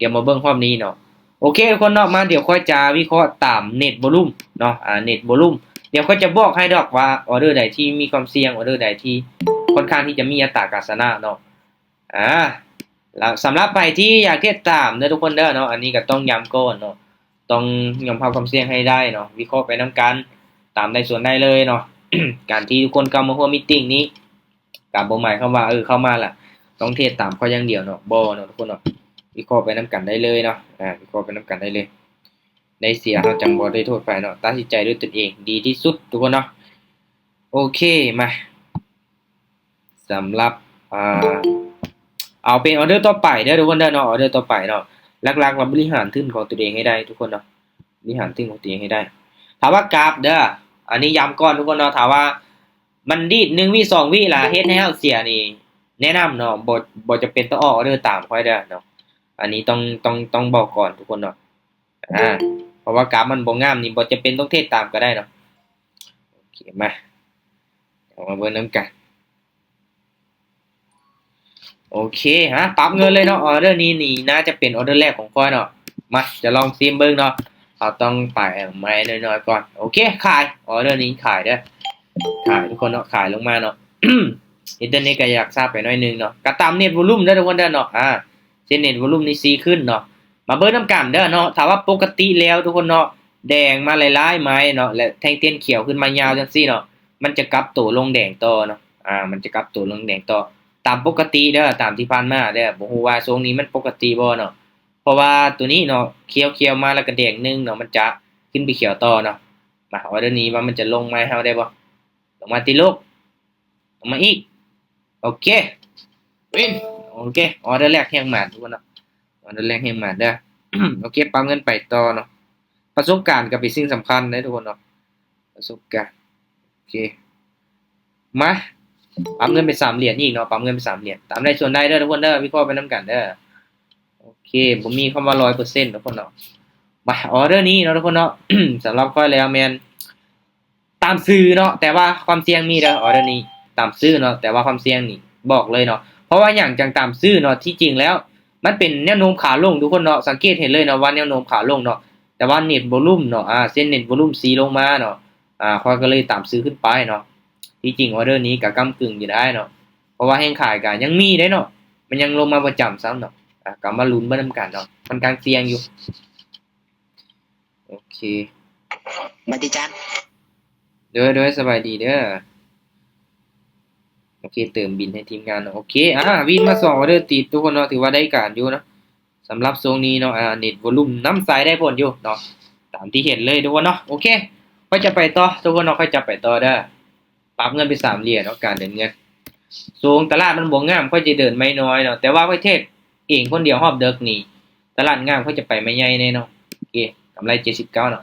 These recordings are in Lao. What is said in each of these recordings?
ດຽວມາເບິ່ງຮອບນີ້ເນາະ. ໂອເຄທຸກຄົນເນາະ ມາ ດຽວຂ້ອຍຈະວິເຄາະຕາມ net volume ເນາະ ອາ net volume ດຽວຂ້ອຍຈະບອກໃຫ້ດອກວ່າ ອໍເດີໃດທີ່ມີຄວາມສ່ຽງ ອໍເດີໃດທີ່ຄ່ອນຂ້າງທີ່ຈະມີອັດຕາການຊະນະເນາະ. ອາ ແລ້ວສຳລັບໃຜທີ່ຢາກເຮັດຕາມເດີທຸກຄົນເດີເນາະ ອັນນີ້ກໍຕ້ອງຢ້ຳກ່ອນເນາະ ຕ້ອງຍອມຮັບຄວາມສ່ຽງໃຫ້ໄດ້ເນາະ ວິເຄາະໄປນຳກັນ ຕາມໄດ້ສ່ວນໄດ້ເລີຍເນາະ. ການທີ່ທຸກຄົນເຂົ້າມາຮ່ວມມີດຕິງນີ້ ກໍບໍ່ໝາຍຄວາມວ່າ ເອີ ເຂົ້າມາລະຕ້ອງເທຣດຕາມຂ້ອຍຢ່າງດຽວເນາະ ບໍ່ເນາະທຸກຄົນເນາະ ວິເຄາະໄປນຳກັນໄດ້ເລີຍເນາະ ອາ ວິເຄາະໄປນຳກັນໄດ້ເລີຍ ໄດ້ເສຍເຮົາຈັ່ງບໍ່ໄດ້ໂທດໃຜເນາະ ຕັດສິນໃຈດ້ວຍຕົນເອງດີທີ່ສຸດທຸກຄົນເນາະ. ໂອເຄ ມາ ສຳລັບ ອາ ເອົາເປັນອໍເດີຕໍ່ໄປເດີທຸກຄົນເດີເນາະ ອໍເດີຕໍ່ໄປເນາະ ຫຼັກໆລະບໍລິຫານທຶນຂອງຕົວເອງໃຫ້ໄດ້ທຸກຄົນເນາະ ບໍລິຫານທຶນຂອງຕົວເອງໃຫ້ໄດ້. ຖ້າວ່າກາບເດີ ອັນນີ້ຢ້ຳກ່ອນທຸກຄົນເນາະ ຖ້າວ່າມັນດີດໜຶ່ງວິສອງວິລະເຮັດໃຫ້ເຮົາເສຍນີ້ ແນະນຳເນາະ ບໍ່ ບໍ່ຈຳເປັນຕ້ອງອອກອໍເດີຕາມຂ້ອຍເດີເນາະ ອັນນີ້ຕ້ອງ ຕ້ອງ ຕ້ອງບອກກ່ອນທຸກຄົນເນາະ. ອາ ເພາະວ່າກາບມັນບໍ່ງາມນີ້ ບໍ່ຈຳເປັນຕ້ອງເທຣດຕາມກໍໄດ້ເນາະ. ໂອເຄ ມາ ເຮົາມາເບິ່ງນຳກັນ. ໂອເຄ ຮະ ປັບເງິນເລີຍເນາະ ອໍເດີນີ້ນີ້ໜ້າຈະເປັນອໍເດີແລກຂອງຂ້ອຍເນາະ. ມາ ຈະລອງຊີມເບິ່ງເນາະ ເຮົາຕ້ອງໄປໄມ້ນ້ອຍໆກ່ອນ. ໂອເຄ ຂາຍ ອໍເດີນີ້ຂາຍເດີ ຂາຍທຸກຄົນເນາະ ຂາຍລົງມາເນາະ. ອິນເຕີເນັດກໍຢາກຊ້າໄປໜ້ອຍໜຶ່ງເນາະ ກໍຕາມ net volume ເດີທຸກຄົນເດີເນາະ ອາ ເສັ້ນ net volume ນີ້ຊີ້ຂຶ້ນເນາະ. ມາເບິ່ງນຳກັນເດີເນາະ ຖ້າວ່າປົກກະຕິແລ້ວທຸກຄົນເນາະ ແດງມາຫຼາຍໆໄມ້ເນາະ ແລະ ແທ່ງທຽນຂຽວຂຶ້ນມາຍາວຈັ່ງຊີ້ເນາະ ມັນຈະກັບໂຕລົງແດງຕໍ່ເນາະ ອາ ມັນຈະກັບໂຕລົງແດງຕໍ່ ຕາມປົກກະຕິເດີ ຕາມທີ່ຜ່ານມາເດີ. ບໍ່ຮູ້ວ່າຊ່ວງນີ້ມັນປົກກະຕິບໍ່ເນາະ ເພາະວ່າໂຕນີ້ເນາະ ຂຽວໆມາແລ້ວກໍແດງໜຶ່ງເນາະ ມັນຈະຂຶ້ນໄປຂຽວຕໍ່ເນາະ. ມາ ອໍເດີນີ້ວ່າມັນຈະລົງມາໃຫ້ເຮົາໄດ້ບໍ່ ລົງມາຕິລູກ ລົງມາອີກ. ໂອເຄ ວິນ ໂອເຄ ອໍເດີແລກແຮງໝານທຸກຄົນເນາະ ອໍເດີແລກແຮງໝານເດີ. ໂອເຄ ປັບເງິນໄປຕໍ່ເນາະ ປະສົບການກໍເປັນສິ່ງສຳຄັນເດ້ທຸກຄົນເນາະ ປະສົບການ. ໂອເຄ ມາ ປັບເງິນເປັນສາມຫຼຽນອີກເນາະ ປັບເງິນເປັນສາມຫຼຽນ ຕາມໄດ້ສ່ວນໄດ້ເດີທຸກຄົນເດີ ວິເຄາະໄປນຳກັນເດີ. ໂອເຄ ບໍ່ມີຄຳວ່າຮ້ອຍເປີເຊັນທຸກຄົນເນາະ. ມາ ອໍເດີນີ້ເນາະທຸກຄົນເນາະ ສຳລັບຂ້ອຍແລ້ວແມ່ນ ຕາມຊື່ເນາະ ແຕ່ວ່າຄວາມສ່ຽງມີເດີ ອໍເດີນີ້ຕາມຊື່ເນາະ ແຕ່ວ່າຄວາມສ່ຽງນີ້ບອກເລີຍເນາະ. ເພາະວ່າຫຍັງຈັ່ງຕາມຊື່ເນາະ ທີ່ຈິງແລ້ວມັນເປັນແນວໂນ້ມຂາລົງທຸກຄົນເນາະ ສັງເກດເຫັນເລີຍເນາະວ່າແນວໂນ້ມຂາລົງເນາະ ແຕ່ວ່າ net volume ເນາະ ອາ ເສັ້ນ net volume ຊີ້ລົງມາເນາະ ອາ ຂ້ອຍກໍເລີຍຕາມຊື້ຂຶ້ນໄປເນາະ. ທີ່ຈິງອໍເດີນີ້ກໍກ້ຳກຶ່ງຢູ່ໄດ້ເນາະ ເພາະວ່າແຮງຂາຍກໍຍັງມີເດ້ເນາະ ມັນຍັງລົງມາບໍ່ຈຳຊ້ຳເນາະ ອາ ກໍມາລຸ້ນເບິ່ງນຳກັນເນາະ ຂ້ອນຂ້າງສ່ຽງຢູ່. ໂອເຄ ສະບາຍດີຈານ ໂດຍ ໂດຍ ສະບາຍດີເດີ. ໂອເຄ ເຕີມບິນໃຫ້ທີມງານເນາະ ໂອເຄ ອາ ວິນມາສອງອໍເດີຕິດທຸກຄົນເນາະ ຖືວ່າໄດ້ການຢູ່ເນາະ ສຳລັບຊ່ວງນີ້ເນາະ ອາ net volume ນຳໃຊ້ໄດ້ຜົນຢູ່ເນາະ ຕາມທີ່ເຫັນເລີຍທຸກຄົນເນາະ. ໂອເຄ ຂ້ອຍຈະໄປຕໍ່ທຸກຄົນເນາະ ຂ້ອຍຈະໄປຕໍ່ເດີ. ປັບເງິນເປັນສາມຫຼຽນເນາະ ການເດີນເງິນ ໂຊງຕະຫຼາດມັນບໍ່ງາມ ຂ້ອຍຈະເດີນໄມ້ນ້ອຍເນາະ ແຕ່ວ່າຂ້ອຍເທຣດເອງຄົນດຽວຮອບເດິກນີ້ ຕະຫຼາດງາມ ຂ້ອຍຈະໄປໄມ້ໃຫຍ່ແນ່ເນາະ. ໂອເຄ ກຳໄລເຈັດສິບເກົ້າເນາະ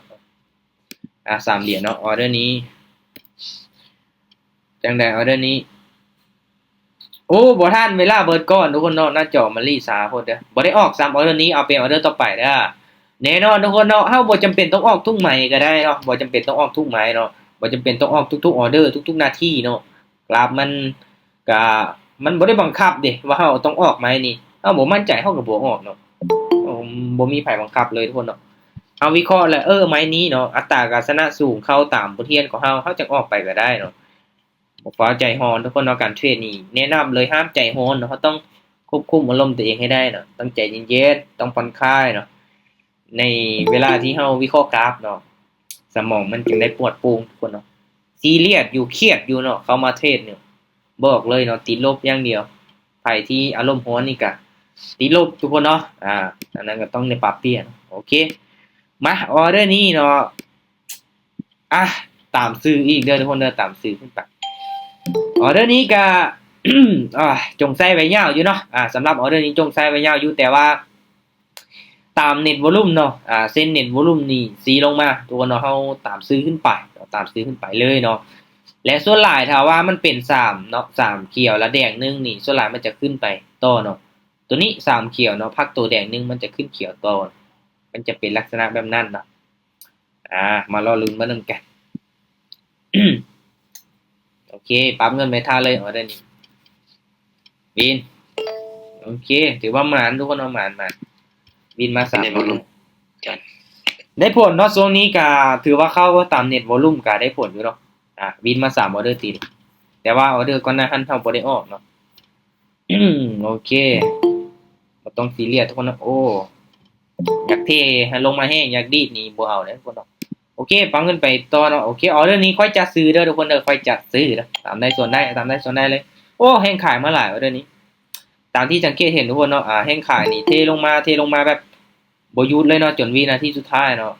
ອາ ສາມຫຼຽນເນາະ ອໍເດີນີ້ ຈັ່ງໃດອໍເດີນີ້ ໂອ້ ບໍ່ທັນ ເວລາເບິດກ່ອນທຸກຄົນເນາະ ໜ້າຈໍມັນລີ້ຊ້າໂພດເດີ ບໍ່ໄດ້ອອກຊ້ຳ ອໍເດີນີ້ ເອົາເປັນອໍເດີຕໍ່ໄປເດີ. ແນ່ນອນທຸກຄົນເນາະ ເຮົາບໍ່ຈຳເປັນຕ້ອງອອກທຸກໄມ້ກໍໄດ້ເນາະ ບໍ່ຈຳເປັນຕ້ອງອອກທຸກໄມ້ເນາະ ບໍ່ຈຳເປັນຕ້ອງອອກທຸກໆອໍເດີ ທຸກໆນາທີເນາະ ກຣາຟມັນກະ ມັນບໍ່ໄດ້ບັງຄັບເດ້ວ່າເຮົາຕ້ອງອອກໄມ້ນີ້ ເຮົາບໍ່ໝັ້ນໃຈເຮົາກໍບໍ່ອອກເນາະ ເອີ ບໍ່ມີໃຜບັງຄັບເລີຍທຸກຄົນເນາະ. ເຮົາວິເຄາະແລ້ວ ເອີ ໄມ້ນີ້ເນາະ ອັດຕາການຊະນະສູງ ເຂົ້າຕາມບົດຮຽນຂອງເຮົາ ເຮົາຈັ່ງອອກໄປກໍໄດ້ເນາະ. ບໍ່ຟ້າວໃຈຮ້ອນທຸກຄົນເນາະ ການເທຣດນີ້ແນະນຳເລີຍ ຫ້າມໃຈຮ້ອນເນາະ ເຮົາຕ້ອງຄວບຄຸມອາລົມຕົວເອງໃຫ້ໄດ້ເນາະ ຕ້ອງໃຈເຢັນໆ ຕ້ອງຜ່ອນຄາຍເນາະ ໃນເວລາທີ່ເຮົາວິເຄາະກຣາຟເນາະ ສະໝອງມັນຈຶ່ງໄດ້ປອດໂປ່ງທຸກຄົນເນາະ. ຊີຣຽສຢູ່ ຄຽດຢູ່ເນາະ ເຂົ້າມາເທຣດນີ້ ບອກເລີຍເນາະ ຕິດລົບຢ່າງດຽວ ໃຜທີ່ອາລົມຮ້ອນນີ້ກະຕິດລົບທຸກຄົນເນາະ ອາ ອັນນັ້ນກໍຕ້ອງໄດ້ປັບປ່ຽນ. ໂອເຄ ມາ ອໍເດີນີ້ເນາະ ອາ ຕາມຊື່ອີກເດີທຸກຄົນເດີ ຕາມຊື່ຂຶ້ນໄປ. ອໍເດີນີ້ກະ ອາ ຈົ່ງໃຊ້ໄວ້ຍາວຢູ່ເນາະ ອາ ສຳລັບອໍເດີນີ້ຈົ່ງໃຊ້ໄວ້ຍາວຢູ່ ແຕ່ວ່າຕາມ net volume ເນາະ ອາ ເສັ້ນ net volume ນີ້ຊີ້ລົງມາທຸກຄົນເນາະ ເຮົາຕາມຊື່ຂຶ້ນໄປເນາະ ຕາມຊື່ຂຶ້ນໄປເລີຍເນາະ. ແລະສ່ວນຫຼາຍຖ້າວ່າມັນເປັນສາມເນາະ ສາມຂຽວລະແດງໜຶ່ງນີ້ ສ່ວນຫຼາຍມັນຈະຂຶ້ນໄປຕໍ່ເນາະ ໂຕນີ້ສາມຂຽວເນາະ ພັກໂຕແດງໜຶ່ງ ມັນຈະຂຶ້ນຂຽວຕໍ່ ມັນຈະເປັນລັກສະນະແບບນັ້ນເນາະ. ອາ ມາລໍລຸ້ນເບິ່ງນຳກັນ. ໂອເຄ ປັບເງິນໄປທ່າເລີຍ ອໍເດີນີ້ ວິນ. ໂອເຄ ຖືວ່າໝານທຸກຄົນເນາະ ໝານ ໝານ ວິນມາສາມ ໄດ້ຜົນເນາະ ຊ່ວງນີ້ກະຖືວ່າເຂົ້າຕາມເນັດວອລຸມກະໄດ້ຜົນຢູ່ເນາະ. ອາ ວິນມາສາມອໍເດີຕິດ ແຕ່ວ່າອໍເດີກ່ອນໜ້າຫັ້ນເຮົາບໍ່ໄດ້ອອກເນາະ. ໂອເຄ ບໍ່ຕ້ອງຊີຣຽສທຸກຄົນເນາະ. ໂອ້ ຢາກເທໃຫ້ລົງມາແຮງ ຢາກດີດນີ້ບໍ່ເອົາເດ້ທຸກຄົນເນາະ. ໂອເຄ ປັບເງິນໄປຕໍ່ເນາະ. ໂອເຄ ອໍເດີນີ້ຂ້ອຍຈັດຊື້ເດີທຸກຄົນເດີ ຂ້ອຍຈັດຊື້ເດີ ຕາມໃດສ່ວນໃດ ຕາມໃດສ່ວນໃດເລີຍ. ໂອ້ ແຮງຂາຍມາຫຼາຍອໍເດີນີ້ ຕາມທີ່ສັງເກດເຫັນທຸກຄົນເນາະ. ອາ ແຮງຂາຍນີ້ເທລົງມາ ເທລົງມາແບບບໍ່ຢຸດເລີຍເນາະ ຈົນວິນາທີສຸດທ້າຍເນາະ.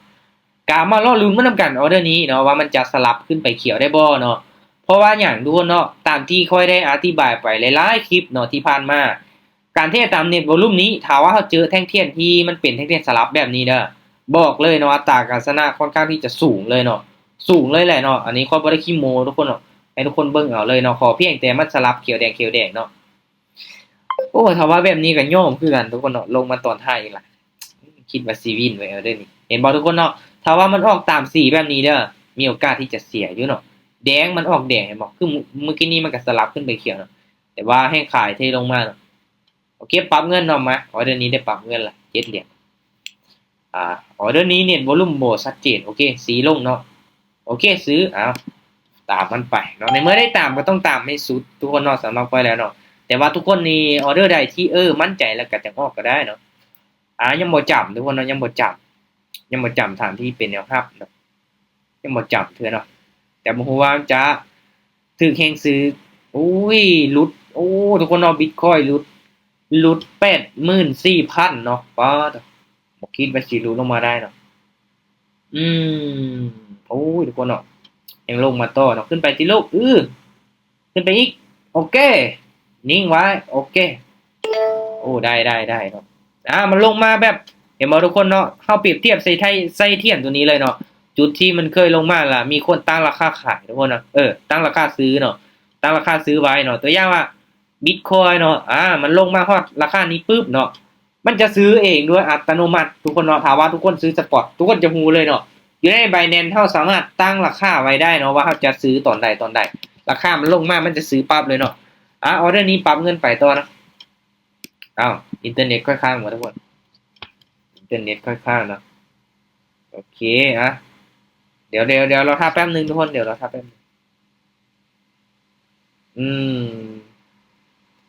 ກະມາລໍລຸ້ນມານຳກັນອໍເດີນີ້ເນາະ ວ່າມັນຈະສະຫຼັບຂຶ້ນໄປຂຽວໄດ້ບໍ່ເນາະ. ເພາະວ່າຫຍັງທຸກຄົນເນາະ ຕາມທີ່ຂ້ອຍໄດ້ອະທິບາຍໄປຫຼາຍໆຄລິບເນາະທີ່ຜ່ານມາ ການເທຕາມເນັດວອລຸມນີ້ ຖ້າວ່າເຮົາເຈີແທ່ງທຽນທີ່ມັນເປັນແທ່ງທຽນສະຫຼັບແບບນີ້ເດີ ບອກເລີຍເນາະ ອັດຕາການຊະນະຄ່ອນຂ້າງທີ່ຈະສູງເລີຍເນາະ ສູງເລີຍແຫຼະເນາະ. ອັນນີ້ຂ້ອຍບໍ່ໄດ້ຂີ້ໂມ້ທຸກຄົນເນາະ ໃຫ້ທຸກຄົນເບິ່ງເອົາເລີຍເນາະ ຂໍພຽງແຕ່ມັນສະຫຼັບຂຽວແດງ ຂຽວແດງເນາະ. ໂອ້ ຖ້າວ່າແບບນີ້ກໍຍອມຄືກັນທຸກຄົນເນາະ ລົງມາຕອນທ້າຍອີກລະ ຄິດວ່າຊິວິນໄວ້ເອົາເດີນີ້ ເຫັນບໍ່ທຸກຄົນເນາະ. ຖ້າວ່າມັນອອກຕາມສີແບບນີ້ເດີ ມີໂອກາດທີ່ຈະເສຍຢູ່ເນາະ. ແດງ ມັນອອກແດງ ເຫັນບໍ່ ຄືມື້ກີ້ນີ້ມັນກໍສະຫຼັບຂຶ້ນໄປຂຽວເນາະ ແຕ່ວ່າແຮງຂາຍເທລົງມາເນາະ. ໂອເຄ ປັບເງິນເນາະ ມາ ອໍເດີນີ້ໄດ້ປັບເງິນລະ ເຈັດຫຼຽນ. ອາ ອໍເດີນີ້ເນັດວອລຸມບໍ່ຊັດເຈນ. ໂອເຄ ສີລົງເນາະ. ໂອເຄ ຊື້ ເອົາ ຕາມມັນໄປເນາະ ໃນເມື່ອໄດ້ຕາມກໍຕ້ອງຕາມໃຫ້ສຸດທຸກຄົນເນາະ ສຳລັບຂ້ອຍແລ້ວເນາະ. ແຕ່ວ່າທຸກຄົນນີ້ ອໍເດີໃດທີ່ ເອີ ໝັ້ນໃຈແລ້ວກໍຈັ່ງອອກກໍໄດ້ເນາະ. ອາ ຍັງບໍ່ຈຳທຸກຄົນເນາະ ຍັງບໍ່ຈຳ ຍັງບໍ່ຈຳຖານທີ່ເປັນແນວຮັບເນາະ ຍັງບໍ່ຈຳເທື່ອເນາະ. ແຕ່ບໍ່ຮູ້ວ່າຈະຖືກແຮງຊື້ ໂອ້ຍ ຫຼຸດ ໂອ້ ທຸກຄົນເນາະ ບິດຄອຍຫຼຸດ ຫຼຸດແປດໝື່ນສີ່ພັນເນາະ. ປາດ ບໍ່ຄິດວ່າຊິຫຼຸດລົງມາໄດ້ເນາະ. ອືມ ໂອ້ຍ ທຸກຄົນເນາະ ຍັງລົງມາຕໍ່ເນາະ. ຂຶ້ນໄປຕິລູກ ອື ຂຶ້ນໄປອີກ ໂອເຄ ນິ່ງໄວ້ ໂອເຄ. ໂອ້ ໄດ້ ໄດ້ ໄດ້ເນາະ. ອາ ມັນລົງມາແບບ ເຫັນບໍ່ທຸກຄົນເນາະ ເຮົາປຽບທຽບໃສ່ໄທ ໃສ່ທຽນຕົວນີ້ເລີຍເນາະ ຈຸດທີ່ມັນເຄີຍລົງມາລະ ມີຄົນຕັ້ງລາຄາຂາຍທຸກຄົນເນາະ ເອີ ຕັ້ງລາຄາຊື້ເນາະ ຕັ້ງລາຄາຊື້ໄວ້ເນາະ. ຕົວຢ່າງວ່າບິດຄອຍເນາະ ອາ ມັນລົງມາຮອດລາຄານີ້ປຶບເນາະ ມັນຈະຊື້ເອງໂດຍອັດຕະໂນມັດທຸກຄົນເນາະ. ຖ້າວ່າທຸກຄົນຊື້ສະປອດ ທຸກຄົນຈະຮູ້ເລີຍເນາະ. ຢູ່ໃນໄບແນນ ເຮົາສາມາດຕັ້ງລາຄາໄວ້ໄດ້ເນາະ ວ່າເຮົາຈະຊື້ຕອນໃດຕອນໃດ ລາຄາມັນລົງມາ ມັນຈະຊື້ປັບເລີຍເນາະ. ອາ ອໍເດີນີ້ປັບເງິນໄປຕໍ່ເນາະ. ອ້າວ ອິນເຕີເນັດຂ້ອຍຄ້າງບໍ່ທຸກຄົນ ອິນເຕີເນັດຂ້ອຍຄ້າງເນາະ. ໂອເຄ ອະ ດຽວ ດຽວ ດຽວລໍຖ້າແປັບໜຶ່ງທຸກຄົນ ດຽວລໍຖ້າແປັບໜຶ່ງ. ອືມ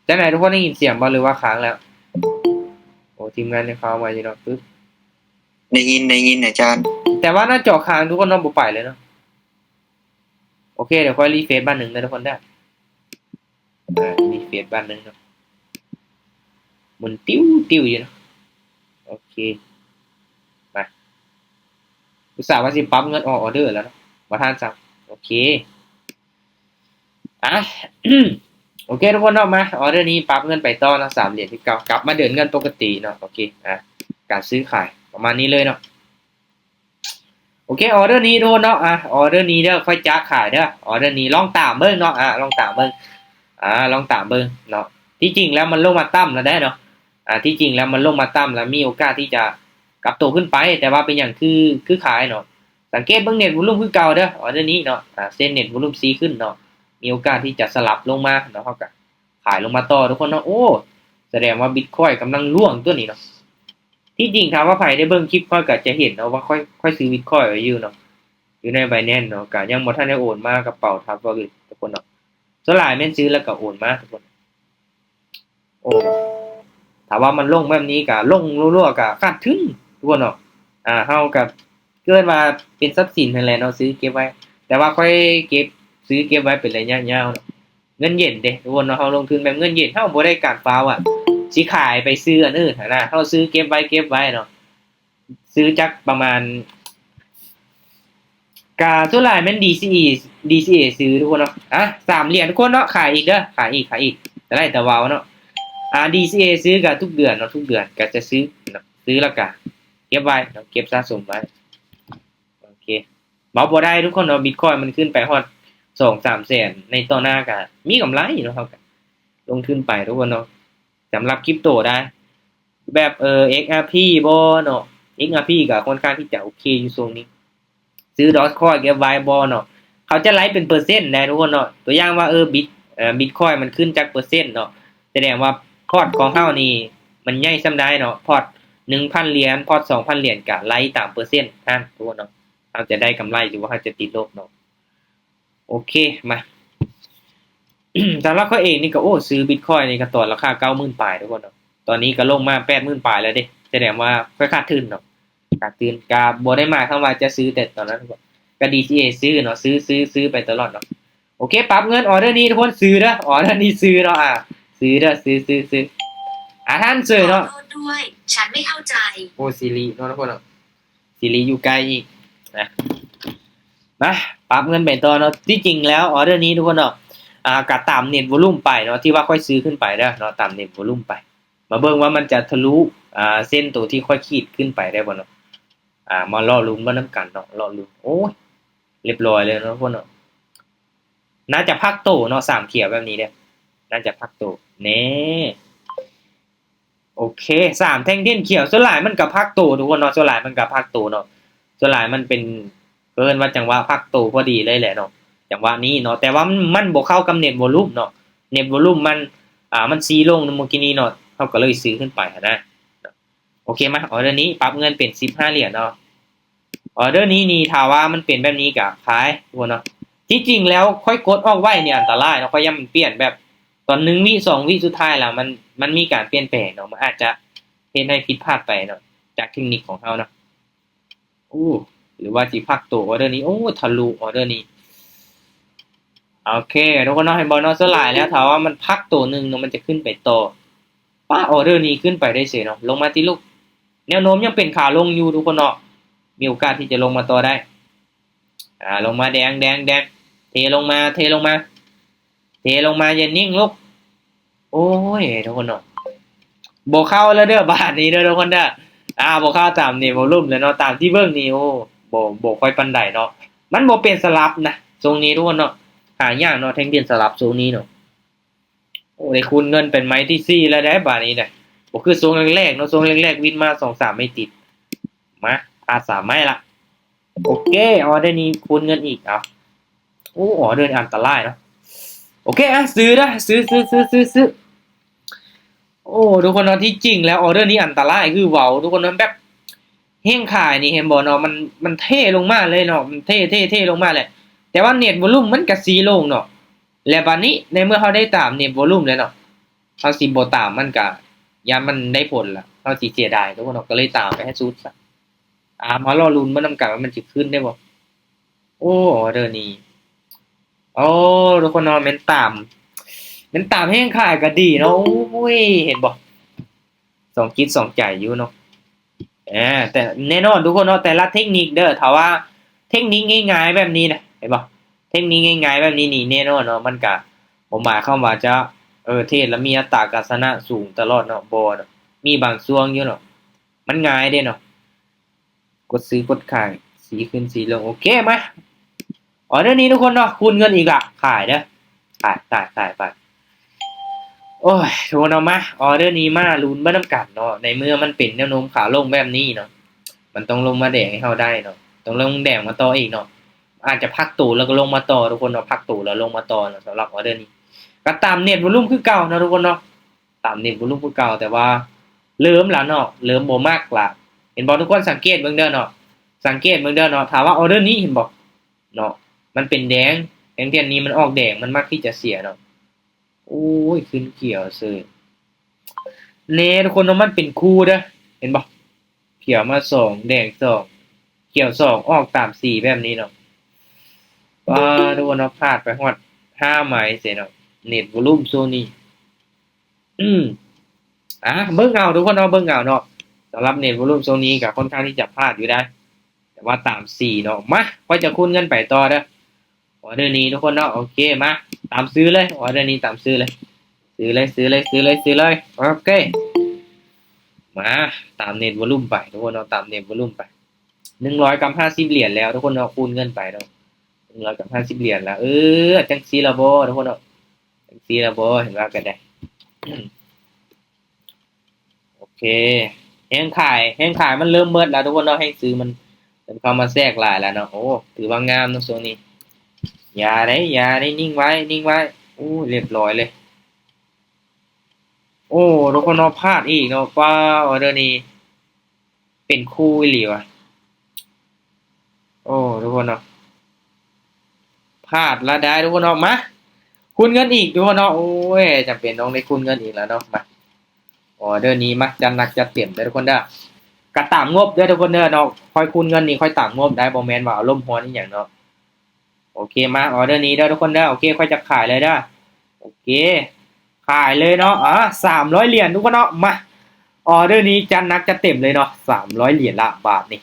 ຈັ່ງໃດທຸກຄົນ ໄດ້ຍິນສຽງບໍ່ ຫຼືວ່າຄ້າງແລ້ວ? ໂອ້ ທີມງານຍັງເຂົ້າມາຢູ່ເນາະ. ປຶບ ໄດ້ຍິນ ໄດ້ຍິນອາຈານ ແຕ່ວ່າໜ້າຈໍຄ້າງທຸກຄົນເນາະ ບໍ່ໄປເລີຍເນາະ. ໂອເຄ ດຽວຂ້ອຍຣີເຟຣຊບາດໜຶ່ງເດີທຸກຄົນເດີ. ອ່າ ຣີເຟຣຊບາດໜຶ່ງເນາະ ໝູນຕິວໆຢູ່ເນາະ. ໂອເຄ ມາ ອຸດສ່າວ່າຊິປັບເງິນອອກອໍເດີແລ້ວເນາະ ບໍ່ທັນຊ້ຳ. ໂອເຄ ອ່ະ ໂອເຄທຸກຄົນເນາະ ມາ ອໍເດີນີ້ປັບເງິນໄປຕໍ່ເນາະ ສາມຫຼຽນຄືເກົ່າ ກັບມາເດີນເງິນປົກກະຕິເນາະ. ໂອເຄ ອ່ະ ການຊື້ຂາຍປະມານນີ້ເລີຍເນາະ. ໂອເຄ ອໍເດີນີ້ທຸກຄົນເນາະ ອ່າ ອໍເດີນີ້ເດີ ຂ້ອຍຈະຂາຍເດີ ອໍເດີນີ້ ລອງຕາມເບິ່ງເນາະ ອ່າ ລອງຕາມເບິ່ງ ອ່າ ລອງຕາມເບິ່ງເນາະ. ທີ່ຈິງແລ້ວມັນລົງມາຕ່ຳແລ້ວໄດ໋ເນາະ ອ່າ ທີ່ຈິງແລ້ວມັນລົງມາຕ່ຳແລ້ວ ມີໂອກາດທີ່ຈະກັບໂຕຂຶ້ນໄປ ແຕ່ວ່າເປັນຫຍັງຄື ຄືຂາຍເນາະ. ສັງເກດເບິ່ງເນັດວອລຸມຄືເກົ່າເດີ ອໍເດີນີ້ເນາະ ອ່າ ເຊັ່ນເນັດວອລຸມຊີ້ຂຶ້ນເນາະ ມີໂອກາດທີ່ຈະສະຫຼັບລົງມາເນາະ ເຮົາກະຂາຍລົງມາຕໍ່ທຸກຄົນເນາະ. ໂອ້ ສະແດງວ່າບິດຄອຍກຳລັງລ່ວງຕົວນີ້ເນາະ. ທີ່ຈິງຖ້າວ່າໃຜໄດ້ເບິ່ງຄລິບຂ້ອຍກໍຈະເຫັນເນາະວ່າຂ້ອຍ ຂ້ອຍຊື້ບິດຄອຍໄວ້ຢູ່ເນາະ ຢູ່ໃນໄບແນນເນາະ ກໍຍັງບໍ່ທັນໄດ້ໂອນມາກະເປົາທັບວອລເລັດທຸກຄົນເນາະ. ສ່ວນຫຼາຍແມ່ນຊື້ແລ້ວກໍໂອນມາທຸກຄົນ. ໂອ້ ຖ້າວ່າມັນລົງແບບນີ້ກໍລົງລົວໆ ກໍຂາດທຶນທຸກຄົນເນາະ. ອ່າ ເຮົາກໍເອີ້ນວ່າເປັນຊັບສິນຫັ້ນແຫຼະເນາະ ຊື້ເກັບໄວ້ ແຕ່ວ່າຂ້ອຍເກັບ ຊື້ເກັບໄວ້ເປັນໄລຍະຍາວເນາະ. ເງິນເຢັນເດ້ທຸກຄົນເນາະ ເຮົາລົງທຶນແບບເງິນເຢັນ ເຮົາບໍ່ໄດ້ການຟ້າວອະ ຊິຂາຍໄປຊື້ອັນອື່ນຫັ້ນນະ ເຮົາຊື້ເກັບໄວ້ ເກັບໄວ້ເນາະ. ຊື້ຈັກປະມານ ກະສ່ວນຫຼາຍແມ່ນ ດີຊີເອ ດີຊີເອ ຊື້ທຸກຄົນເນາະ. ອ່ະ ສາມຫຼຽນທຸກຄົນເນາະ ຂາຍອີກເດີ ຂາຍອີກ ຂາຍອີກ ແຕ່ໄດ້ແຕ່ເວົ້າເນາະ. ອ່າ ດີຊີເອ ຊື້ກະທຸກເດືອນເນາະ ທຸກເດືອນກະຈະຊື້ເນາະ ຊື້ແລ້ວກະເກັບໄວ້ເນາະ ເກັບສະສົມໄວ້. ໂອເຄ ເວົ້າບໍ່ໄດ້ທຸກຄົນເນາະ ບິດຄອຍມັນຂຶ້ນໄປຮອດສອງສາມແສນໃນຕໍ່ໜ້າກະມີກຳໄລເນາະ ເຮົາກະລົງທຶນໄປທຸກຄົນເນາະ. ສຳລັບຄຣິບໂຕໄດ໋ ແບບ ເອີ ເອັກອາພີ ບໍ່ເນາະ ເອັກອາພີ ກໍຄ່ອນຂ້າງທີ່ຈະໂອເຄຢູ່ຊ່ວງນີ້. ຊື້ດອດຄອຍເກັບໄວ້ບໍ່ເນາະ ເຂົາຈະໄລ່ເປັນເປີເຊັນໄດ໋ທຸກຄົນເນາະ. ຕົວຢ່າງວ່າ ເອີ ບິດ ເອີ ບິດຄອຍມັນຂຶ້ນຈັກເປີເຊັນເນາະ ສະແດງວ່າພອດຂອງເຮົານີ້ມັນໃຫຍ່ສ່ຳໃດເນາະ ພອດ ໜຶ່ງພັນຫຼຽນ ພອດສອງພັນຫຼຽນ ກະໄລ່ຕາມເປີເຊັນຫັ້ນ ທຸກຄົນເນາະ. ເຮົາຈະໄດ້ກຳໄລ ຫຼືວ່າເຮົາຈະຕິດລົບເນາະ. ໂອເຄ ມາ ສຳລັບຂ້ອຍເອງນີ້ກໍ ໂອ້ ຊື້ບິດຄອຍນີ້ກໍຕອນລາຄາເກົ້າໝື່ນປາຍ ທຸກຄົນເນາະ. ຕອນນີ້ກໍລົງມາແປດໝື່ນປາຍແລ້ວເດ້ ສະແດງວ່າຂ້ອຍຂາດທຶນເນາະ. ຂາດທຶນ ກໍບໍ່ໄດ້ໝາຍຄວາມວ່າຈະຊື້ແຕ່ຕອນນັ້ນ ກໍດີຊີເອຊື້ເນາະ ຊື້ ຊື້ ຊື້ໄປຕະຫຼອດເນາະ. ໂອເຄ ປັບເງິນ ອອເດີນີ້ທຸກຄົນ ຊື້ເດີ ອອເດີນີ້ຊື້ເນາະ ອ່າ ຊື້ເດີ ຊື້ ຊື້ ຊື້ ອ່າ ທ່ານເຊີເນາະ. ຂໍໂທດດ້ວຍ ສັນໄມ່ເຂົ້າໃຈ. ໂອ້ ຊີຣິເນາະ ທຸກຄົນເນາະ ຊີຣິຢູ່ໃກ້ອີກນະ. ມາ ປັບເງິນໄປຕໍ່ເນາະ. ທີ່ຈິງແລ້ວອອເດີນີ້ ທຸກຄົນເນາະ ອ່າ ກໍຕາມເນັດວໍລຸ່ມໄປເນາະ ທີ່ວ່າຂ້ອຍຊື້ຂຶ້ນໄປເດີເນາະ ຕາມເນັດວໍລຸ່ມໄປ. ມາເບິ່ງວ່າມັນຈະທະລຸ ອ່າ ເສັ້ນໂຕທີ່ຂ້ອຍຂີດຂຶ້ນໄປໄດ້ບໍ່ເນາະ. ອ່າ ມາລໍລຸ້ນເບິ່ງນຳກັນເນາະ ລໍລຸ້ນ. ໂອ້ຍ ລຽບຮ້ອຍເລີຍເນາະ ທຸກຄົນເນາະ. ໜ້າຈະພັກໂຕເນາະ ສາມຂຽວແບບນີ້ເດ້ ໜ້າຈະພັກໂຕ. ແນ່ ໂອເຄ ສາມແທ່ງເດັ່ນຂຽວ ສ່ວນຫຼາຍມັນກໍພັກໂຕ ທຸກຄົນເນາະ ສ່ວນຫຼາຍມັນກໍພັກໂຕເນາະ. ສ່ວນຫຼາຍມັນເປັນ ເອີ້ນວ່າຈັງຫວະພັກໂຕພໍດີເລີຍແຫຼະເນາະ ຈັງຫວະນີ້ເນາະ. ແຕ່ວ່າມັນ ມັນບໍ່ເຂົ້າກັບເນັດວໍລຸ່ມເນາະ ເນັດວໍລຸ່ມມັນ ອ່າ ມັນຊີ້ລົງເມື່ອກີ້ນີ້ເນາະ ເຮົາກໍເລີຍຊື້ຂຶ້ນໄປຫັ້ນນະ. ໂອເຄ ມາ ອອເດີນີ້ປັບເງິນເປັນສິບຫ້າຫຼຽນເນາະ. ອອເດີນີ້ນີ້ ຖ້າວ່າມັນເປັນແບບນີ້ກໍຂາຍ ທຸກຄົນເນາະ. ທີ່ຈິງແລ້ວຂ້ອຍກົດອອກໄວ້ນີ້ອັນຕະລາຍເນາະ ຂ້ອຍຢ້ານມັນປ່ຽນແບບຕອນໜຶ່ງວິ ສອງວິ ສຸດທ້າຍແລ້ວມັນ ມັນມີການປ່ຽນແປງເນາະ ມັນອາດຈະເຮັດໃຫ້ຜິດພາດໄປເນາະ ຈາກເທັກນິກຂອງເຮົາເນາະ. ໂອ້ ຫຼືວ່າຊິພັກໂຕ ອອເດີນີ້ ໂອ້ ທະລຸ ອອເດີນີ້. ໂອເຄ ທຸກຄົນເນາະ ເຫັນບໍ່ເນາະ ສ່ວນຫຼາຍແລ້ວ ຖ້າວ່າມັນພັກໂຕໜຶ່ງເນາະ ມັນຈະຂຶ້ນໄປຕໍ່. ປ້າ ອອເດີນີ້ຂຶ້ນໄປໄດ້ເສຍເນາະ ລົງມາຕິລູກ. ແນວໂນ້ມຍັງເປັນຂາລົງຢູ່ ທຸກຄົນເນາະ ມີໂອກາດທີ່ຈະລົງມາຕໍ່ໄດ້. ອ່າ ລົງມາແດງ ແດງ ແດງ ເທລົງມາ ເທລົງມາ ເທລົງມາ ຢ່ານິ່ງລູກ. ໂອ້ຍ ທຸກຄົນເນາະ ບໍ່ເຂົ້າແລ້ວເດີ ບາດນີ້ເດີ ທຸກຄົນເດີ. ອ່າ ບໍ່ເຂົ້າຕາມເນັດວໍລຸ່ມແລ້ວເນາະ ຕາມທີ່ເບິ່ງນີ້ ໂອ້ ບໍ່ ບໍ່ຄ່ອຍປານໃດເນາະ. ມັນບໍ່ເປັນສະຫຼັບນະ ຊ່ວງນີ້ ທຸກຄົນເນາະ ຫາຍາກເນາະ ແທ່ງເດັ່ນສະຫຼັບຊ່ວງນີ້ເນາະ. ໂອ້ ໄດ້ຄູນເງິນເປັນໄມ້ທີສີ່ແລ້ວເດ້ ບາດນີ້ນະ. ບໍ່ຄືຊ່ວງແລກໆເນາະ ຊ່ວງແລກໆວິນມາສອງສາມໄມ້ຕິດ. ມາ ພາດສາມໄມ້ລະ. ໂອເຄ ອອເດີນີ້ຄູນເງິນອີກ ເອົາ. ໂອ້ ອອເດີນີ້ອັນຕະລາຍເນາະ. ໂອເຄ ອ່ະ ຊື້ເດີ ຊື້ ຊື້ ຊື້ ຊື້ ຊື້. ໂອ້ ທຸກຄົນເນາະ ທີ່ຈິງແລ້ວອອເດີນີ້ອັນຕະລາຍຄືເວົ້າ ທຸກຄົນເນາະ ແບບແຮງຂາຍນີ້ ເຫັນບໍ່ເນາະ ມັນ ມັນເທລົງມາເລີຍເນາະ ມັນເທ ເທ ເທລົງມາແຫຼະ. ແຕ່ວ່າເນັດວໍລຸ່ມມັນກະຊີ້ລົງເນາະ. ແລະບາດນີ້ໃນເມື່ອເຮົາໄດ້ຕາມເນັດວໍລຸ່ມແລ້ວເນາະ ເຮົາຊິບໍ່ຕາມມັນກະຢ້ານມັນໄດ້ຜົນລະ ເຮົາຊິເສຍດາຍ ທຸກຄົນເນາະ ກໍເລີຍຕາມໄປໃຫ້ສຸດຊະ. ອ່າ ມາລໍລຸ້ນເບິ່ງນຳກັນວ່າມັນຊິຂຶ້ນໄດ້ບໍ່. ໂອ້ ອອເດີນີ້ ໂອ້ ທຸກຄົນເນາະ ແມ່ນຕາມ ແມ່ນຕາມແຮງຂາຍກໍດີເນາະ. ໂອ້ຍ ເຫັນບໍ່ ສອງຈິດສອງໃຈຢູ່ເນາະ. ແຕ່ແນ່ນອນ ທຸກຄົນເນາະ ແຕ່ລະເທັກນິກເດີ ຖ້າວ່າເທັກນິກງ່າຍໆແບບນີ້ນະ ເຫັນບໍ່ ເທັກນິກງ່າຍໆແບບນີ້ນີ້ ແນ່ນອນເນາະ ມັນກະບໍ່ໝາຍຄວາມວ່າຈະ ເອີ ເທຣດແລ້ວມີອັດຕາການຊະນະສູງຕະຫຼອດເນາະ ບໍ່ເນາະ ມີບາງຊ່ວງຢູ່ເນາະ. ມັນງ່າຍເດ້ເນາະ ກົດຊື້ກົດຂາຍ ຊີ້ຂຶ້ນຊີ້ລົງ. ໂອເຄ ມາ ອອເດີນີ້ທຸກຄົນເນາະ ຄູນເງິນອີກລະ ຂາຍເດີ ຂາຍ ຂາຍ ຂາຍໄປ. ໂອ້ຍ ທຸກຄົນເນາະ ມາ ອອເດີນີ້ມາລຸ້ນເບິ່ງນຳກັນເນາະ ໃນເມື່ອມັນເປັນແນວໂນ້ມຂາລົງແບບນີ້ເນາະ ມັນຕ້ອງລົງມາແດງໃຫ້ເຮົາໄດ້ເນາະ ຕ້ອງລົງແດງມາຕໍ່ອີກເນາະ. ອາດຈະພັກໂຕແລ້ວກໍລົງມາຕໍ່ ທຸກຄົນເນາະ ພັກໂຕແລ້ວລົງມາຕໍ່ເນາະ. ສຳລັບອອເດີນີ້ກໍຕາມເນັດວໍລຸ່ມຄືເກົ່າເນາະ ທຸກຄົນເນາະ ຕາມເນັດວໍລຸ່ມຄືເກົ່າ ແຕ່ວ່າເລີ່ມລະເນາະ ເລີ່ມບໍ່ມັກລະ. ເຫັນບໍ່ ທຸກຄົນ ສັງເກດເບິ່ງເດີເນາະ ສັງເກດເບິ່ງເດີເນາະ ຖ້າວ່າອອເດີນີ້ ເຫັນບໍ່ເນາະ ມັນເປັນແດງ ແທ່ງທຽນນີ້ມັນອອກແດງ ມັນມັກທີ່ຈະເສຍເນາະ. ໂອ້ຍ ຂຶ້ນຂຽວເສີຍ ແນ່ ທຸກຄົນເນາະ ມັນເປັນຄູ່ເດີ ເຫັນບໍ່ ຂຽວມາສອງ ແດງສອງ ຂຽວສອງ ອອກຕາມສີແບບນີ້ເນາະ. ວ້າ ທຸກຄົນເນາະ ພາດໄປຮອດຫ້າໄມ້ເສຍເນາະ ເນັດວໍລຸ່ມຊ່ວງນີ້. ອືມ ອ່າ ເບິ່ງເອົາ ທຸກຄົນເນາະ ເບິ່ງເອົາເນາະ. ສຳລັບເນັດວໍລຸ່ມຊ່ວງນີ້ກໍຄ່ອນຂ້າງທີ່ຈະພາດຢູ່ໄດ໋ ແຕ່ວ່າຕາມສີເນາະ. ມາ ຂ້ອຍຈະຄູນເງິນໄປຕໍ່ເດີ ອອເດີນີ້ ທຸກຄົນເນາະ. ໂອເຄ ມາ ຕາມຊື້ເລີຍ ອອເດີນີ້ຕາມຊື້ເລີຍ ຊື້ເລີຍ ຊື້ເລີຍ ຊື້ເລີຍ ຊື້ເລີຍ. ໂອເຄ ມາ ຕາມເນັດວໍລຸ່ມໄປ ທຸກຄົນເນາະ ຕາມເນັດວໍລຸ່ມໄປ. ໜຶ່ງຮ້ອຍກັບຫ້າສິບຫຼຽນແລ້ວ ທຸກຄົນເນາະ ຄູນເງິນໄປເນາະ ໜຶ່ງຮ້ອຍກັບຫ້າສິບຫຼຽນແລ້ວ. ເອີ ຈັ່ງຊີ້ລະບໍ່ ທຸກຄົນເນາະ ຈັ່ງຊີ້ລະບໍ່ ເຫັນວ່າກໍໄດ້. ໂອເຄ ແຮງຂາຍ ແຮງຂາຍມັນເລີ່ມໝົດແລ້ວ ທຸກຄົນເນາະ ແຮງຊື້ມັນ ມັນເຂົ້າມາແຊກຫຼາຍແລ້ວເນາະ. ໂອ້ ຖືວ່າງາມເນາະຊ່ວງນີ້. ຢ່າເດ້ ຢ່າເດ້ ນິ່ງໄວ້ ນິ່ງໄວ້. ໂອ້ ລຽບຮ້ອຍເລີຍ. ໂອ້ ທຸກຄົນເນາະ ພາດອີກເນາະ ປ້າ ອອເດີນີ້ ເປັນຄູ່ອີ່ຫຼີວະ. ໂອ້ ທຸກຄົນເນາະ ພາດລະໄດ້ທຸກຄົນເນາະ. ມາຄູນເງິນອີກທຸກຄົນເນາະ. ໂອ້ຍ ຈຳເປັນຕ້ອງໄດ້ຄູນເງິນອີກແລ້ວເນາະ. ມາ ອໍເດີນີ້ ມາ ຈັດໜັກຈັດເຕັມເດີທຸກຄົນເດີ. ກະຕາມງົບເດີທຸກຄົນເດີເນາະ. ຂ້ອຍຄູນເງິນນີ້ ຂ້ອຍຕາມງົບໄດ້ ບໍ່ແມ່ນວ່າອາລົມຮ້ອນອີ່ຫຍັງເນາະ. ໂອເຄ ມາ ອໍເດີນີ້ເດີທຸກຄົນເດີ. ໂອເຄ ຂ້ອຍຈະຂາຍເລີຍເດີ. ໂອເຄ ຂາຍເລີຍເນາະ. ອາ ສາມຮ້ອຍຫຼຽນທຸກຄົນເນາະ. ມາ ອໍເດີນີ້ ຈັດໜັກຈັດເຕັມເລີຍເນາະ. ສາມຮ້ອຍຫຼຽນລະບາດນີ້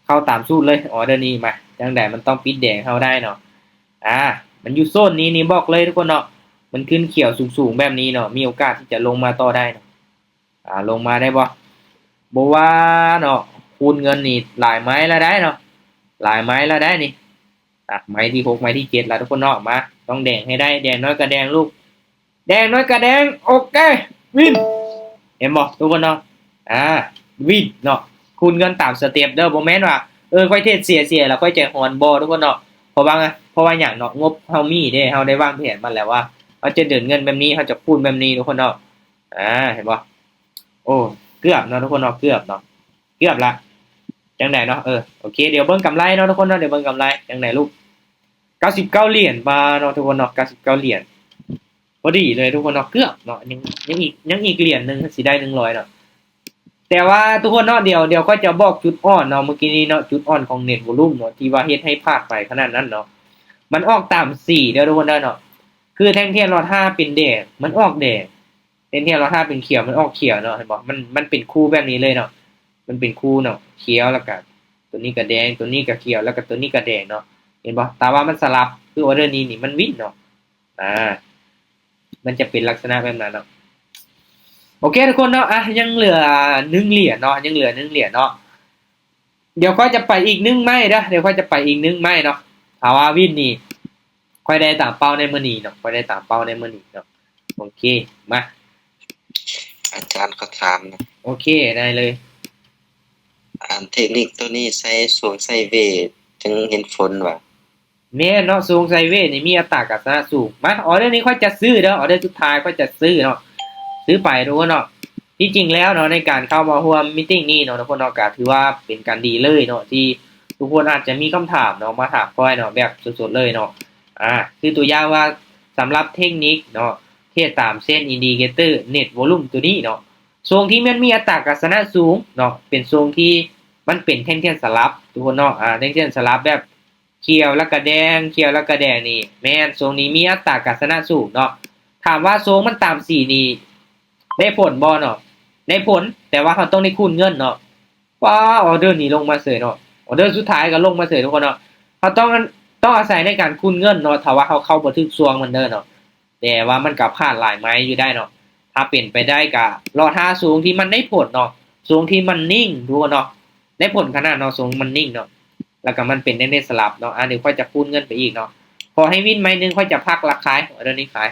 ເຂົ້າຕາມສູດເລີຍ ອໍເດີນີ້. ມາ ຈັ່ງໃດມັນຕ້ອງປິດແດງເຮົາໄດ້ເນາະ. ອາ ມັນຢູ່ໂຊນນີ້ນີ້ ບອກເລີຍທຸກຄົນເນາະ. ມັນຂຶ້ນຂຽວສູງໆແບບນີ້ເນາະ ມີໂອກາດທີ່ຈະລົງມາຕໍ່ໄດ້ເນາະ. ອາ ລົງມາໄດ້ບໍ່? ບໍ່ວ່າເນາະ ຄູນເງິນນີ້ຫຼາຍໄມ້ລະໄດ້ເນາະ ຫຼາຍໄມ້ລະໄດ້ນີ້. ອາ ໄມ້ທີຫົກ ໄມ້ທີເຈັດລະທຸກຄົນເນາະ. ມາ ຕ້ອງແດງໃຫ້ໄດ້ ແດງນ້ອຍກະແດງລູກ ແດງນ້ອຍກະແດງ. ໂອເຄ ວິນ ເຫັນບໍ່ທຸກຄົນເນາະ. ອາ ວິນເນາະ ຄູນເງິນຕາມສະເຕັບເດີ. ບໍ່ແມ່ນວ່າ ເອີ ຂ້ອຍເທຣດເສຍໆ ແລ້ວຂ້ອຍໃຈຮ້ອນ ບໍ່ທຸກຄົນເນາະ. ເພາະວ່າ ເພາະວ່າຫຍັງເນາະ ງົບເຮົາມີເດ້ ເຮົາໄດ້ວາງແຜນມາແລ້ວວ່າ ເຮົາຈະເດີນເງິນແບບນີ້ ເຮົາຈະຄູນແບບນີ້ທຸກຄົນເນາະ. ອາ ເຫັນບໍ່? ໂອ້ ເກືອບເນາະທຸກຄົນເນາະ ເກືອບເນາະ ເກືອບລະ. ຈັ່ງໃດເນາະ? ເອີ ໂອເຄ ດຽວເບິ່ງກຳໄລເນາະທຸກຄົນເນາະ ດຽວເບິ່ງກຳໄລ. ຈັ່ງໃດລູກ? ເກົ້າສິບເກົ້າຫຼຽນບາດເນາະທຸກຄົນເນາະ ເກົ້າສິບເກົ້າຫຼຽນ ພໍດີເລີຍທຸກຄົນເນາະ. ເກືອບເນາະ ຍັງ ຍັງອີກ ຍັງອີກຫຼຽນໜຶ່ງຊິໄດ້ໜຶ່ງຮ້ອຍເນາະ. ແຕ່ວ່າທຸກຄົນເນາະ ດຽວ ດຽວຂ້ອຍຈະບອກຈຸດອ່ອນເນາະ ມື້ກີ້ນີ້ເນາະ ຈຸດອ່ອນຂອງເນັດໂວລູມເນາະ ທີ່ວ່າເຮັດໃຫ້ພາດໄປຂະໜາດນັ້ນເນາະ. ມັນອອກຕາມສີເດີທຸກຄົນເດີເນາະ ຄືແທ່ງທຽນລອດຫ້າເປັນແດງ ມັນອອກແດງ ເຫັນ ແທ່ງທຽນລອດຫ້າເປັນຂຽວ ມັນອອກຂຽວເນາະ ເຫັນບໍ່? ມັນ ມັນເປັນຄູ່ແບບນີ້ເລີຍເນາະ ມັນເປັນຄູ່ເນາະ ຂຽວ ແລ້ວກະໂຕນີ້ກະແດງ ໂຕນີ້ກະຂຽວ ແລ້ວກະໂຕນີ້ກະແດງເນາະ ເຫັນບໍ່? ຖ້າວ່າມັນສະຫຼັບ ຄືອໍເດີນີ້ນີ້ ມັນວິນເນາະ. ອາ ມັນຈະເປັນລັກສະນະແບບນັ້ນເນາະ. ໂອເຄທຸກຄົນເນາະ ອາ ຍັງເຫຼືອໜຶ່ງຫຼຽນເນາະ ຍັງເຫຼືອໜຶ່ງຫຼຽນເນາະ. ດຽວຂ້ອຍຈະໄປອີກໜຶ່ງໄມ້ເດີ ດຽວຂ້ອຍຈະໄປອີກໜຶ່ງໄມ້ເນາະ. ຖ້າວ່າວິນນີ້ ຂ້ອຍໄດ້ຕາມເປົ້າໃນມື້ນີ້ເນາະ ຂ້ອຍໄດ້ຕາມເປົ້າໃນມື້ນີ້ເນາະ. ໂອເຄ ມາ ອາຈານຂໍຖາມນະ. ໂອເຄ ໄດ້ເລີຍ. ອັນເທັກນິກໂຕນີ້ໃສ່ຊ່ວງໃສ່ເວຈັ່ງເຫັນຜົນຫວາ? ແມ່ນເນາະ ຊ່ວງໃສ່ເວນີ້ມີອັດຕາການຊະນະສູງ. ມາ ອໍເດີນີ້ຂ້ອຍຈະຊື້ເດີ ອໍເດີສຸດທ້າຍຂ້ອຍຈະຊື້ເນາະ ຊື້ໄປທຸກຄົນເນາະ. ທີ່ຈິງແລ້ວເນາະ ໃນການເຂົ້າມາຮ່ວມມີຕິ້ງນີ້ເນາະ ທຸກຄົນເນາະ ກະຖືວ່າເປັນການດີເລີຍເນາະ ທີ່ທຸກຄົນອາດຈະມີຄຳຖາມເນາະ ມາຖາມຂ້ອຍເນາະ ແບບສົດໆເລີຍເນາະ. ອາ ຄືຕົວຢ່າງວ່າ ສຳລັບເທັກນິກເນາະ ເທດຕາມເສັ້ນອິນດິເຄເຕີເນັດໂວລູມໂຕນີ້ເນາະ ຊ່ວງທີ່ມັນມີອັດຕາການຊະນະສູງເນາະ ເປັນຊ່ວງທີ່ມັນເປັນແທ່ງທຽນສະຫຼັບທຸກຄົນເນາະ. ອາ ແທ່ງທຽນສະຫຼັບແບບຂຽວແລ້ວກະແດງ ຂຽວແລ້ວກະແດງນີ້ ແມ່ນຊ່ວງນີ້ມີອັດຕາການຊະນະສູງເນາະ. ຖາມວ່າຊ່ວງມັນຕາມສີນີ້ໄດ້ຜົນບໍ່ເນາະ? ໄດ້ຜົນ ແຕ່ວ່າເຮົາຕ້ອງໄດ້ຄູນເງິນເນາະ. ວ້າ ອໍເດີນີ້ລົງມາເສີຍເນາະ ອໍເດີສຸດທ້າຍກໍລົງມາເສີຍທຸກຄົນເນາະ. ເຮົາຕ້ອງ ຕ້ອງອາໄສໃນການຄູນເງິນເນາະ ຖ້າວ່າເຮົາເຂົ້າບໍ່ຖືກຊ່ວງມັນເດີເນາະ. ແຕ່ວ່າມັນກໍພາດຫຼາຍໄມ້ຢູ່ໄດ້ເນາະ. ຖ້າເປັນໄປໄດ້ກໍລໍຖ້າຊ່ວງທີ່ມັນໄດ້ຜົນເນາະ ຊ່ວງທີ່ມັນນິ່ງທຸກຄົນເນາະ ໄດ້ຜົນຂະໜາດເນາະ ຊ່ວງມັນນິ່ງເນາະ ແລ້ວກໍມັນເປັນແທ່ງທຽນສະຫຼັບເນາະ. ອາ ດຽວຂ້ອຍຈະຄູນເງິນໄປອີກເນາະ ຂໍໃຫ້ວິນໄມ້ໜຶ່ງ ຂ້ອຍຈະພັກລະຂາຍ ອໍເດີນີ້ຂາຍ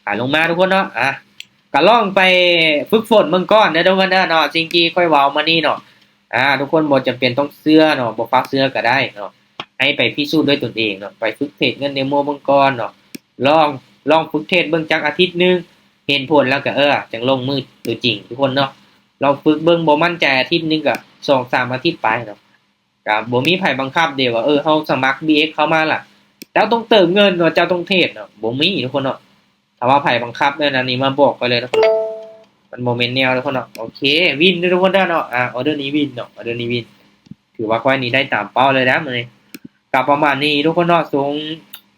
ຂາຍລົງມາທຸກຄົນເນາະ. ອາ ກໍລອງໄປຝຶກຝົນເບິ່ງກ່ອນເດີທຸກຄົນເດີເນາະ ສິ່ງທີ່ຂ້ອຍເວົ້າມານີ້ເນາະ. ອາ ທຸກຄົນບໍ່ຈຳເປັນຕ້ອງເຊື່ອເນາະ ບໍ່ຝາກເຊື່ອກໍໄດ້ເນາະ ໃຫ້ໄປພິສູດດ້ວຍຕົນເອງເນາະ ໄປຝຶກເທຣດເງິນເດໂມເບິ່ງກ່ອນເນາະ. ລອງ ລອງຝຶກເທຣດເບິ່ງຈັກອາທິດໜຶ່ງ ເຫັນຜົນແລ້ວກໍ ເອີ ຈັ່ງລົງມືຕົວຈິງທຸກຄົນເນາະ. ລອງຝຶກເບິ່ງ ບໍ່ໝັ້ນໃຈອາທິດໜຶ່ງກໍສອງສາມອາທິດໄປເນາະ. ກໍບໍ່ມີໃຜບັງຄັບເດ້ວ່າ ເອີ ເຮົາສະໝັກບີເອັກເຂົ້າມາລະ ເຈົ້າຕ້ອງເຕີມເງິນເນາະ ເຈົ້າຕ້ອງເທຣດເນາະ ບໍ່ມີທຸກຄົນເນາະ. ຖ້າວ່າໃຜບັງຄັບແນວນັ້ນນີ້ ມາບອກຂ້ອຍເລີຍທຸກຄົນ ມັນບໍ່ແມ່ນແນວທຸກຄົນເນາະ. ໂອເຄ ວິນທຸກຄົນເດີເນາະ. ອາ ອໍເດີນີ້ວິນເນາະ ອໍເດີນີ້ວິນ ຖືວ່າຂ້ອຍນີ້ໄດ້ຕາມເປົ້າເລີຍນະມື້ນີ້. ກໍປະມານນີ້ທຸກຄົນເນາະ ຊ່ວງ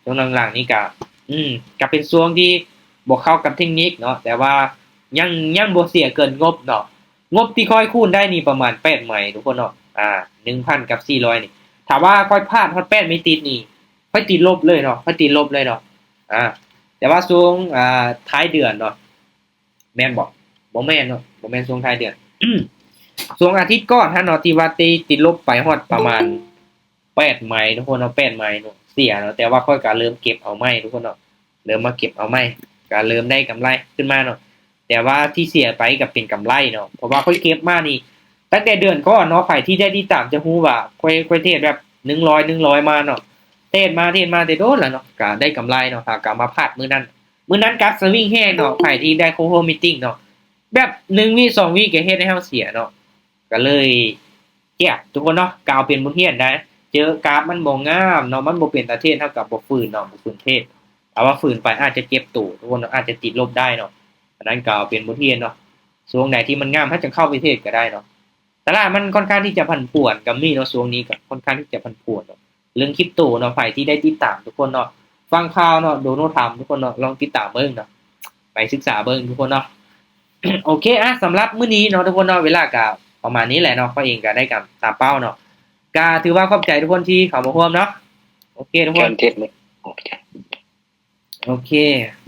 ຊ່ວງຫຼັງໆນີ້ກໍ ອືມ ກໍເປັນຊ່ວງທີ່ບໍ່ເຂົ້າກັບເທັກນິກເນາະ ແຕ່ວ່າຍັງ ຍັງບໍ່ເສຍເກີນງົບເນາະ. ງົບທີ່ຂ້ອຍຄູນໄດ້ນີ້ປະມານແປດໄມ້ທຸກຄົນເນາະ ອາ ໜຶ່ງພັນກັບສີ່ຮ້ອຍນີ້. ຖ້າວ່າຂ້ອຍພາດຮອດແປດໄມ້ຕິດນີ້ ຂ້ອຍຕິດລົບເລີຍເນາະ ຂ້ອຍຕິດລົບເລີຍເນາະ. ອາ ແຕ່ວ່າຊ່ວງ ອາ ທ້າຍເດືອນເນາະ ແມ່ນບໍ່? ບໍ່ແມ່ນເນາະ ບໍ່ແມ່ນຊ່ວງທ້າຍເດືອນ ຊ່ວງອາທິດກ່ອນຫັ້ນເນາະ ທີ່ວ່າຕິ ຕິດລົບໄປຮອດປະມານແປດໄມ້ທຸກຄົນເນາະ ແປດໄມ້ເນາະ ເສຍເນາະ. ແຕ່ວ່າຂ້ອຍກໍເລີ່ມເກັບເອົາໃໝ່ທຸກຄົນເນາະ ເລີ່ມມາເກັບເອົາໃໝ່ ກໍເລີ່ມໄດ້ກຳໄລຂຶ້ນມາເນາະ. ແຕ່ວ່າທີ່ເສຍໄປກໍເປັນກຳໄລເນາະ ເພາະວ່າຂ້ອຍເກັບມານີ້ ຕັ້ງແຕ່ເດືອນກ່ອນເນາະ ໃຜທີ່ໄດ້ຕິດຕາມຈະຮູ້ວ່າຂ້ອຍ ຂ້ອຍເທຣດແບບໜຶ່ງຮ້ອຍ ໜຶ່ງຮ້ອຍມາເນາະ ເທຣດມາ ເທຣດມາແຕ່ດົນລະເນາະ ກໍໄດ້ກຳໄລເນາະ. ຫາກໍມາພາດມື້ນັ້ນ ມື້ນັ້ນກັບສະວິງແຮງເນາະ ໃຜທີ່ໄດ້ເຂົ້າຮ່ວມມີຕິ້ງເນາະ ແບບໜຶ່ງວິສອງວິກໍເຮັດໃຫ້ເຮົາເສຍເນາະ. ກໍເລີຍ ເຈັບທຸກຄົນເນາະ ກໍເອົາເປັນບົດຮຽນໄດ້. ເຈີກາບມັນບໍ່ງາມເນາະ ມັນບໍ່ເປັນຕາເທຣດ ເຮົາກໍບໍ່ຝືນເນາະ ບໍ່ຝືນເທຣດ. ຖ້າວ່າຝືນໄປອາດຈະເຈັບໂຕທຸກຄົນເນາະ ອາດຈະຕິດລົບໄດ້ເນາະ. ອັນນັ້ນກໍເອົາເປັນບົດຮຽນເນາະ ຊ່ວງໃດທີ່ມັນງາມ ເຮົາຈຶ່ງເຂົ້າໄປເທຣດກໍໄດ້ເນາະ. ຕະຫຼາດມັນຄ່ອນຂ້າງທີ່ຈະຜັນຜວນ ກໍມີເນາະ ຊ່ວງນີ້ກໍຄ່ອນຂ້າງທີ່ຈະຜັນຜວນເນາະ ເລື່ອງຄຣິບໂຕເນາະ. ໃຜທີ່ໄດ້ຕິດຕາມທຸກຄົນເນາະ ຟັງຂ່າວເນາະ ໂດນັລທຣຳ ທຸກຄົນເນາະ ລອງຕິດຕາມເບິ່ງເນາະ ໄປສຶກສາເບິ່ງທຸກຄົນເນາະ. ໂອເຄ ອ່ະ ສຳລັບມື້ນີ້ເນາະທຸກຄົນເນາະ ເວລາກໍປະມານນີ້ແຫຼະເນາະ ຂ້ອຍເອງກໍໄດ້ກຳຕາມເປົ້າເນາະ. ກໍຖືວ່າຂອບໃຈທຸກຄົນທີ່ເຂົ້າມາຮ່ວມເນາະ. ໂອເຄທຸກຄົນ ໂອເຄ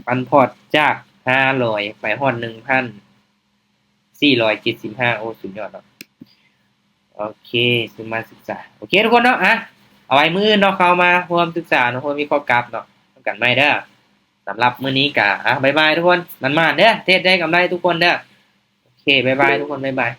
ປັນພອດຈາກຫ້າຮ້ອຍໄປຮອດໜຶ່ງພັນສີ່ຮ້ອຍເຈັດສິບຫ້າ ໂອ້ ສຸດຍອດເນາະ. ໂອເຄ ສະມາສຶກສາ ໂອເຄທຸກຄົນເນາະ ອ່ະ ເອົາໄວ້ມື້ອື່ນເນາະ ເຂົ້າມາຮ່ວມສຶກສາເນາະ ຮ່ວມວິເຄາະກາບເນາະ ນຳກັນໃໝ່ເດີ. ສຳລັບມື້ນີ້ກະ ອ່ະ ບາຍບາຍທຸກຄົນ ໝານໆເດີ ເທຣດໄດ້ກຳໄລທຸກຄົນເດີ. ໂອເຄ ບາຍບາຍທຸກຄົນ ບາຍບາຍ.